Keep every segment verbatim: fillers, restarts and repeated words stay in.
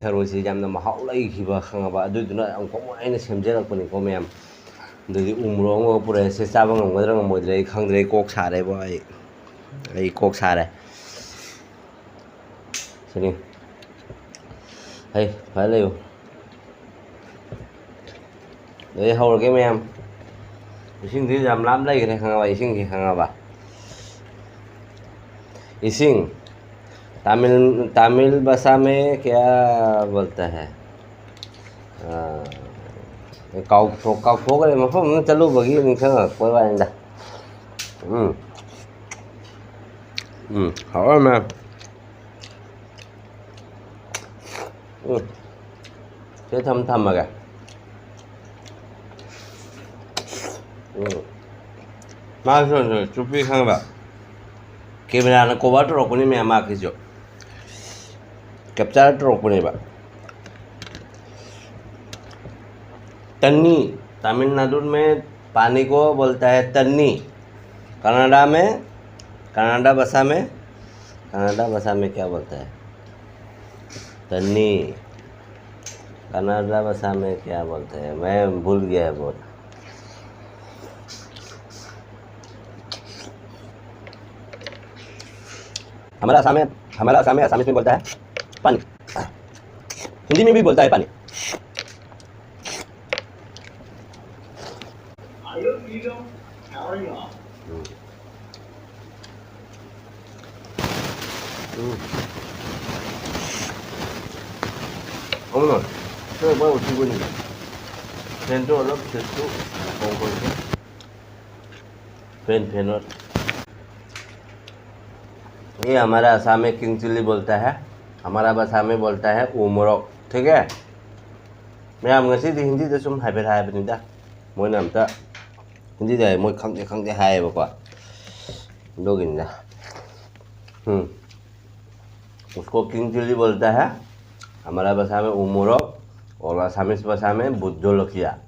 ꯊꯔꯣꯏꯁꯦ ꯌꯥꯝꯅ ꯃꯍꯥꯎ ꯂꯩꯈꯤꯕ, ꯈꯪꯉꯕ? ꯑꯗꯨꯗꯨꯅ ꯌꯥꯝ ꯀꯣꯃꯣꯟ ꯑꯩꯅ ꯁꯦꯝꯖꯔꯛꯄꯅꯤꯀꯣ, ꯃꯌꯥꯝ꯫ ꯑꯗꯨꯗꯤ ꯎ ꯃꯣꯔꯣꯛ ꯑꯃꯒ ꯄꯨꯔꯛꯑꯦ꯫ ꯁꯤ ꯆꯥꯕ ꯉꯝꯒꯗ꯭ꯔꯥ ꯉꯝꯃꯣꯏꯗ꯭ꯔꯥ ꯑꯩ ꯈꯪꯗ꯭ꯔꯦ꯫ ꯑꯩ ꯀꯣꯛ ꯁꯥꯔꯦꯕꯣ, ꯑꯩ, ꯑꯩ ꯀꯣꯛ ꯁꯥꯔꯦ꯫ ꯁꯤꯅꯤ꯫ ꯍꯩ, ꯐꯖ ꯂꯩꯌꯨ꯫ ꯑꯗꯩ ꯍꯧꯔꯒꯦ, ꯃꯌꯥꯝ꯫ ꯏꯁꯤꯡꯁꯤ ꯌꯥꯝ ꯂꯥꯞ ꯂꯩꯈ꯭ꯔꯦ, ꯈꯪꯉꯕ? ꯏꯁꯤꯡꯁꯤ ꯈꯪꯉꯕ? ꯏꯁꯤꯡ꯫ ꯇꯥꯃꯤꯜ, ꯇꯥꯃꯤꯜ ꯚꯥꯁꯥ ꯃꯦ ꯀꯌꯥ ꯕꯣꯜꯇꯥ ꯍꯦ? ꯑꯥ, ꯀꯥꯎꯊꯣꯛ-, ꯀꯥꯎꯊꯣꯛꯈ꯭ꯔꯦ, ꯃꯐꯝ ꯑꯃ ꯆꯠꯂꯨꯕꯒꯤ ꯅꯤꯡꯁꯤꯡꯉꯛꯄ ꯋꯥꯅꯤꯗ꯫ ꯎꯝ꯫ ꯎꯝ, ꯍꯥꯎꯔꯝꯃꯦ꯫ ꯎꯝ꯫ ꯁꯤꯗ ꯊꯝ-, ꯊꯝꯃꯒꯦ꯫ ꯎꯝ꯫ ꯃꯥꯁꯨ ꯆꯨꯞꯄꯤ ꯈꯪꯕ? ꯀꯦꯃꯦꯔꯥꯅ ꯀꯣꯚꯔ ꯇꯧꯔꯛꯄꯅꯤ ꯃꯌꯥꯝ, ꯃꯥꯒꯤꯁꯨ꯫ ꯀꯦꯞꯆꯔ ꯇꯧꯔꯛꯄꯅꯦꯕ꯫ तन्नी, तमिलनाडु में पानी को बोलता है तन्नी। कनाडा में, कनाडा भाषा में, कनाडा भाषा में क्या बोलता है? तन्नी। कनाडा भाषा में क्या बोलते हैं? मैं भूल गया है बहुत। हमारा असम में, हमारा असम में, असमीज में बोलता है पानी। हिंदी में भी बोलता है पानी। ꯎꯝ꯫ ꯑꯃꯨꯛ ꯅꯣꯏ ꯃꯥ ꯎꯆꯤ ꯀꯣꯏꯅꯤ꯫ ꯐꯦꯟꯗꯣ ꯑꯣꯜꯂꯣ, ꯐꯦꯟꯗꯣ ꯍꯣꯡ ꯀꯣꯏꯁꯦ꯫ ꯐꯦꯟ, ꯐꯦꯟ ꯑꯣꯜ꯫ ये हमारा असम में किंग चिली बोलता है, हमारा भाषा में बोलता है ꯎ ꯃꯣꯔꯣꯛ, ठीक है? ꯃꯌꯥꯝ ꯉꯁꯤꯗꯤ ꯍꯤꯟꯗꯤꯗ ꯁꯨꯝ ꯍꯥꯏꯐꯦꯠ ꯍꯥꯏꯕꯅꯤꯗ, ꯃꯣꯏꯅ ꯑꯝꯇ ꯍꯤꯟꯗꯤꯗ ꯍꯥꯏ, ꯃꯣꯏ ꯈꯪꯗꯦ ꯈꯪꯗꯦ ꯍꯥꯏꯌꯦꯕꯀꯣ, ꯑꯗꯨꯒꯤꯅꯤꯗ꯫ ꯎꯝ꯫ उसको किंग चिली बोलता है, हमारा भाषा में उ मोरक, और असमीज भाषा में भूत जलकिया।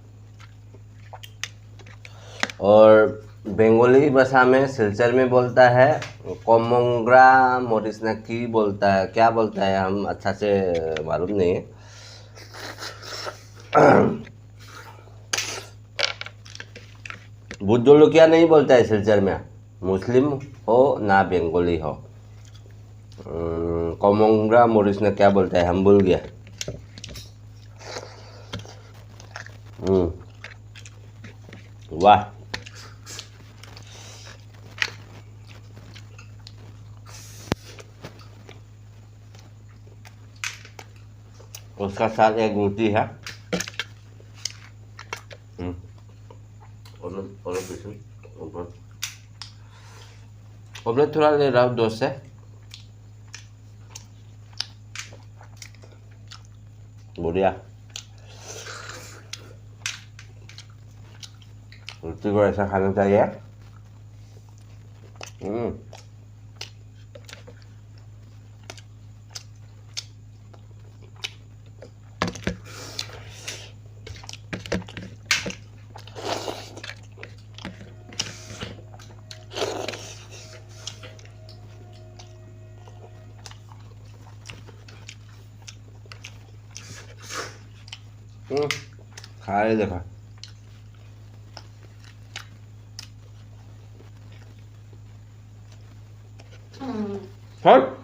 और बंगाली भाषा में सिलचर में बोलता है, कोमोंग्रा मोरिसनाकी बोलता है, क्या बोलता है, हम अच्छा से मालूम नहीं है। भूत जलकिया नहीं बोलता है सिलचर में, मुस्लिम हो ना बंगाली हो। अम, कोमोंग्रा मोरिसनाकी क्या बोलता है, हम भूल गया। हम्म, वाह। उसका साथ एक रोटी है। हम्म। और, और पीछे ऊपर। ऑमलेट थोड़ा ले रहा हूँ दोस्त से। बढ़िया। रोटी को ऐसा खाना चाहिए। हम्म। हम्म, खाए देखा। हट।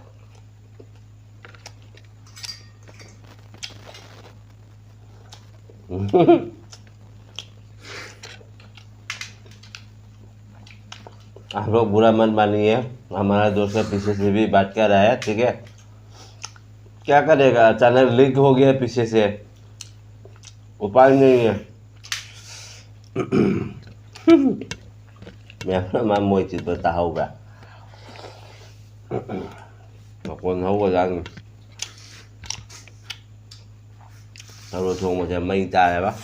आप लोग बुरा मत मानिए, हमारा दोस्त पीछे से भी बात कर रहा है, ठीक है? क्या करेगा, चैनल लीक हो गया पीछे से, उपाय नहीं है। ꯃꯌꯥꯝ ꯑꯃ ꯃꯣꯏ ꯆꯤꯠꯄ ꯇꯥꯍꯧꯕ꯭ꯔꯥ? ꯃꯈꯣꯟ ꯍꯧꯒꯖꯥꯠꯅꯤ꯫ ꯊꯔꯣꯏ ꯊꯣꯡꯕꯁꯦ ꯃꯩ ꯆꯥꯔꯦꯕ꯫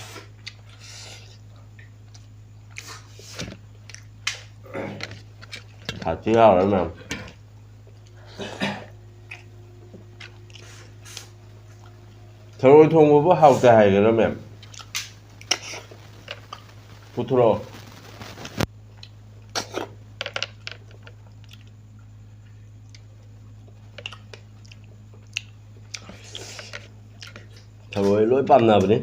ꯁꯥꯊꯤ ꯍꯥꯎꯔꯦ ꯃꯌꯥꯝ꯫ ꯊꯔꯣꯏ ꯊꯣꯡꯕꯕꯨ ꯍꯥꯎꯇꯦ ꯍꯥꯏꯒꯗ꯭ꯔꯥ ꯃꯦꯝ? ꯄꯨꯊꯣꯔꯛꯑꯣ꯫ ꯊꯔꯣꯏ ꯂꯣꯏ ꯄꯥꯝꯅꯕꯅꯤ꯫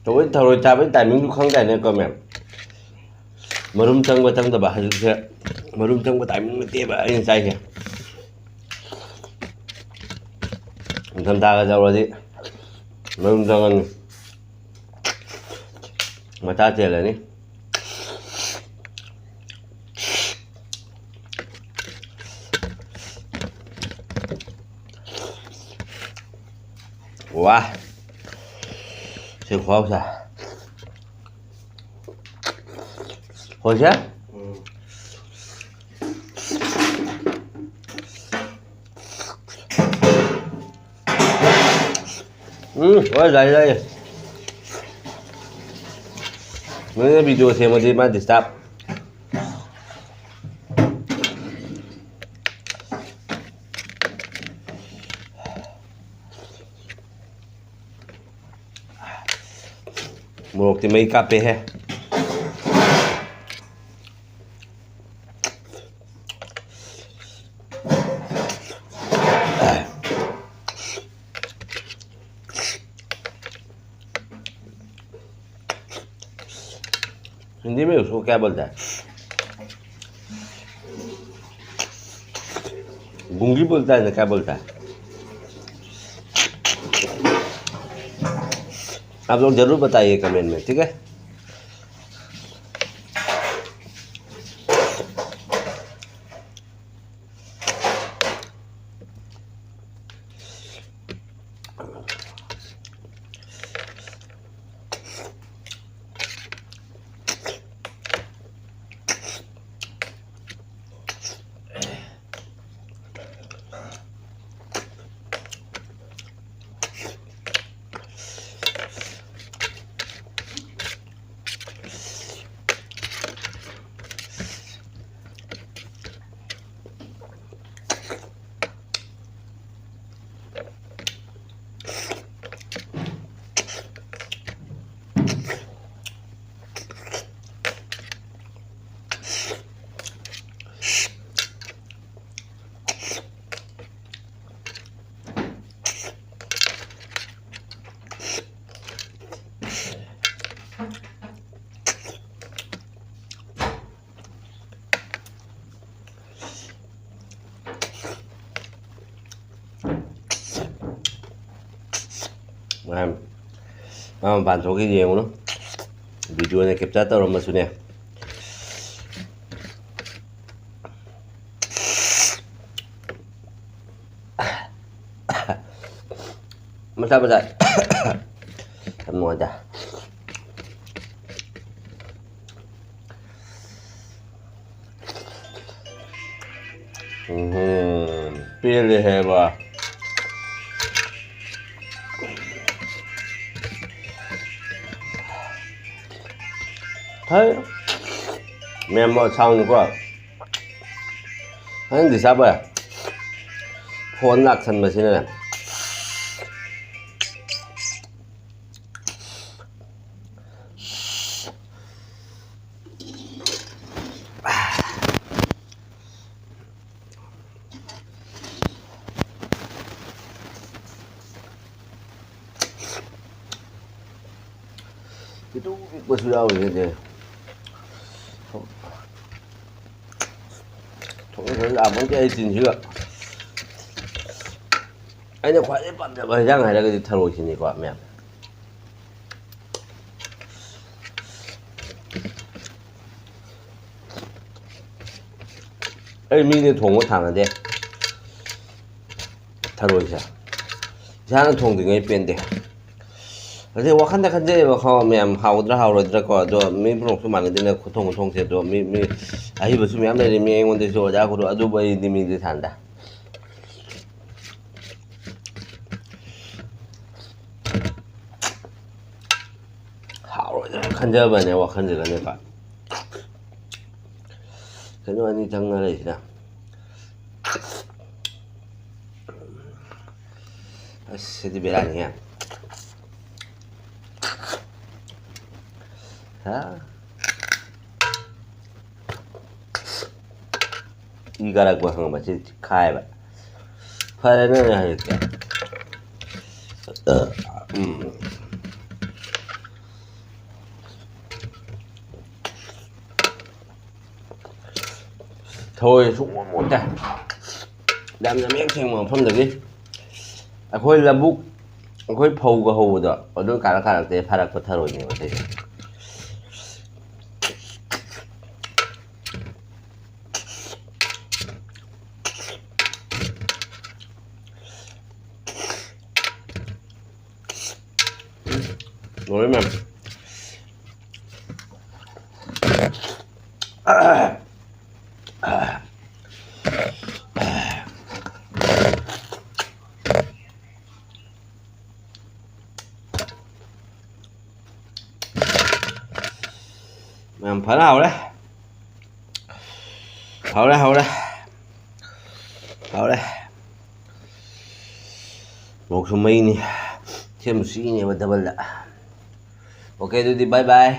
ꯊꯔꯣꯏ, ꯊꯔꯣꯏ ꯆꯥꯕꯒꯤ timingꯗꯨ ꯈꯪꯗꯥꯏꯅꯦꯀꯣ, ꯃꯌꯥꯝ? ꯃꯔꯨꯝ ꯆꯪꯕ ꯆꯪꯗꯕ ꯍꯧꯖꯤꯛꯁꯦ꯫ ꯃꯔꯨꯝ ꯆꯪꯕ timing ꯅꯠꯇꯦꯕ ꯑꯩꯅ ꯆꯥꯏꯁꯦ꯫ ꯅꯤꯡꯊꯝꯊꯥꯒ ꯌꯧꯔꯗꯤ ꯃꯔꯨꯝ ꯆꯪꯉꯅꯤ꯫ ꯃꯆꯥ ꯆꯦꯜꯂꯅꯤ꯫ ꯋꯥ! ꯁꯤ ꯈꯨꯍꯥꯎꯁꯦ꯫ ꯍꯣꯏꯁꯦ? ꯎꯝ꯫ ꯎꯝ, ꯍꯣꯏ, ꯌꯥꯏ, ꯌꯥꯏ꯫ ꯅꯣꯏꯅ video ꯁꯦꯝꯃꯗꯤ ꯃꯥ disturb꯫ ꯃꯣꯔꯣꯛꯇꯤ ꯃꯩ ꯀꯥꯞꯄꯦꯍꯦ꯫ हिंदी में उसको क्या बोलता है? गुंगी बोलता है ना, क्या बोलता है? आप लोग जरूर बताइए comment में, ठीक है? ꯃꯌꯥꯝ ꯃꯥ ꯃꯄꯥꯟ ꯊꯣꯛꯈꯤ ꯌꯦꯡꯉꯨꯅꯨ꯫ ꯚꯤꯗꯤꯑꯣꯅ ꯀꯦꯞꯆꯔ ꯇꯧꯔꯝꯃꯁꯨꯅꯦ꯫ ꯃꯆꯥ ꯃꯆꯥ꯫ ꯌꯥꯝ ꯅꯨꯡꯉꯥꯏꯇꯦ꯫ ꯎꯝ, ꯄꯦꯜꯂꯦ ꯍꯥꯏꯕ꯫ ꯍꯩ꯫ ꯃꯌꯥꯝ ꯁꯥꯎꯅꯨꯀꯣ꯫ ꯅꯪꯗꯤ ꯆꯥꯕ ꯌꯥꯏ꯫ ꯐꯣꯟ ꯂꯥꯛꯁꯟꯕꯁꯤꯅꯅꯦ꯫ ꯄꯤꯛꯇ꯭ꯔꯨ ꯄꯤꯛꯄꯁꯨ ꯌꯥꯎꯔꯤꯁꯤꯗꯤ꯫ ꯊꯣꯡ ꯊꯣꯡ ꯌꯥꯄꯣꯟꯇꯦ ꯑꯩ ꯆꯤꯟꯁꯤꯒ꯫ ꯑꯩꯅ ꯈ꯭ꯋꯥꯏꯗꯩ ꯄꯥꯝꯖꯕ ꯍꯦꯟꯖꯥꯡ ꯍꯥꯏꯔꯒꯗꯤ ꯊꯔꯣꯏꯁꯤꯅꯤꯀꯣ, ꯃꯌꯥꯝ꯫ ꯑꯩ ꯃꯤꯅ ꯊꯣꯡꯕ ꯊꯥꯅꯗꯦ ꯊꯔꯣꯏꯁꯦ꯫ ꯏꯁꯥꯅ ꯊꯣꯡꯗ꯭ꯔꯤꯉꯩ ꯄꯦꯟꯗꯦ꯫ ꯑꯗꯩ ꯋꯥꯈꯟꯗ ꯈꯟꯖꯩꯕ, ꯈꯪꯉꯕ ꯃꯌꯥꯝ, ꯍꯥꯎꯒꯗ꯭ꯔꯥ ꯍꯥꯎꯔꯣꯏꯗ꯭ꯔꯥ ꯀꯣ꯫ ꯑꯗꯣ ꯃꯤ ꯄꯨꯝꯅꯃꯛꯁꯨ ꯃꯥꯟꯅꯗꯦꯅ ꯈꯨꯊꯣꯡ ꯈꯨꯊꯣꯡꯁꯦ꯫ ꯑꯗꯣ ꯃꯤ, ꯃꯤ ꯑꯍꯩꯕꯁꯨ ꯃꯌꯥꯝ ꯂꯩꯔꯤ, ꯃꯤ ꯑꯩꯉꯣꯟꯗꯁꯨ ꯑꯣꯖꯥ ꯒꯨꯔꯨ, ꯑꯗꯨꯕꯨ ꯑꯩꯗꯤ ꯃꯤꯗꯤ ꯊꯥꯅꯗꯦ꯫ ꯍꯥꯎꯔꯣꯏꯗ꯭ꯔꯥ ꯈꯟꯖꯕꯅꯦ ꯋꯥꯈꯜꯁꯤꯗꯅꯦꯀꯣ꯫ ꯀꯩꯅꯣ ꯑꯅꯤ ꯆꯪꯉ ꯂꯩꯁꯤꯅ꯫ ꯑꯁ, ꯁꯤꯗꯤ ꯕꯦꯔꯥꯅꯤꯍꯦ꯫ ꯍꯥ? ꯏ ꯀꯥꯔꯛꯄ ꯈꯪꯕ ꯁꯤ ꯈꯥꯏꯕ꯫ ꯐꯔꯦꯅꯦ ꯍꯧꯖꯤꯛꯇꯤ꯫ ꯎꯝ꯫ ꯊꯔꯣꯏ ꯁꯨꯡꯃꯨꯠ ꯃꯨꯠꯇꯦ꯫ ꯌꯥꯝꯅ ꯃꯌꯦꯛ ꯁꯦꯡꯕ ꯃꯐꯝꯗꯒꯤ꯫ ꯑꯩꯈꯣꯏ ꯂꯧꯕꯨꯛ ꯑꯩꯈꯣꯏ ꯐꯧꯒ ꯍꯧꯕꯗꯣ ꯑꯗꯨ ꯀꯥꯔꯛ ꯀꯥꯔꯛꯇꯩ ꯐꯥꯔꯛꯄ ꯊꯔꯣꯏꯅꯦꯕ ꯑꯇꯩꯁꯦ꯫ ꯂꯣꯏꯔꯦ ꯃꯌꯥꯝ꯫ ꯌꯥꯝ ꯐꯖꯅ ꯍꯧꯔꯦ꯫ ꯍꯧꯔꯦ, ꯍꯧꯔꯦ꯫ ꯍꯧꯔꯦ꯫ ꯃꯣꯔꯣꯛꯁꯨ ꯃꯩꯅꯤ꯫ ꯁꯦꯝꯕꯁꯨ ꯏꯅꯦꯕ ꯗꯕꯜꯗ꯫ ꯑꯣꯀꯦ, ꯑꯗꯨꯗꯤ bye bye꯫